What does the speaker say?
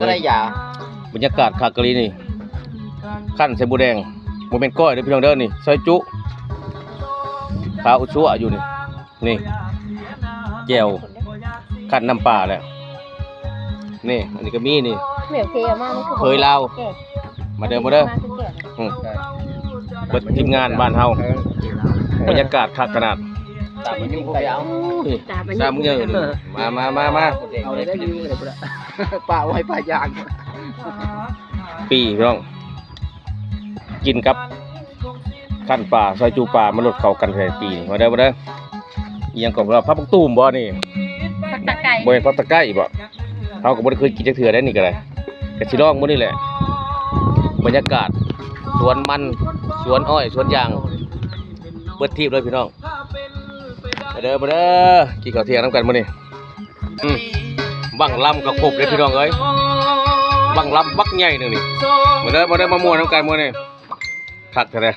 ໄລຍາ ບັນຍາກາດຄັກອີ່ຫຼີນີ້ ຄັ້ນໃສ່ໝູແດງ ບໍ່ແມ່ນກ້ອຍເດີພີ່ນ້ອງເດີ ນີ້ ຊອຍຈຸ ຂາວອຸດຊົ່ວຢູ່ນີ້ ນີ້ ແຈ່ວ ຄັ້ນນ້ຳປາແຫຼະ ນີ້ ອັນນີ້ກໍມີນີ້ ແມ່ນເຄເອົາມາ ມັນຄື ເຄີຍລາວ ແກ່ ມາເດີ ມາເດີ ມາຄືແກ່ ອືມ ເບິດທີມງານບ້ານເຮົາ ເອີ ບັນຍາກາດຄັກຂະໜາດ ຕາມມາຢູ່ ຕາມມາຢູ່ ມາ ມາ ມາ ມາ ເອົາໄດ້ຢູ່ ປາໄວ້ປາຍ່າງ ປີ້ພີ່ນ້ອງ ກິນກັບ ຄັ້ນປາ ຊອຍຈູປາ ມັນລົດເຂົ້າກັນແທ້ປີ້ນີ້ ມາເດີ ມາເດີ ອີ່ຫຍັງກໍວ່າ ຜັກບັກຕູມບໍ່ນີ້? ຜັກຕະໄກ ບໍ່ແມ່ນຜັກຕະໄກບໍ່? ເຮົາກໍບໍ່ໄດ້ເຄີຍກິນຈັກເທື່ອໄດ໋ນີ້ກໍໄດ້ ກໍຊິລອງມື້ນີ້ແຫຼະ ບັນຍາກາດ ສວນມັນ ສວນອ້ອຍ ສວນຢາງ ເບິດທີບເລີຍພີ່ນ້ອງ ມາເດີ ມາເດີ ກິນເຂົ້າທ່ຽງນຳກັນມື້ນີ້ ອືມ ບັ້ງລຳກໍຄົບເດ້ພີ່ນ້ອງເອີຍ ບັ້ງລຳບັກໃຫຍ່ໜຶ່ງນີ້ ມາເດີ ມາເດີ ມາມ່ວນນຳກັນມື້ນີ້ ຄັກແທ້.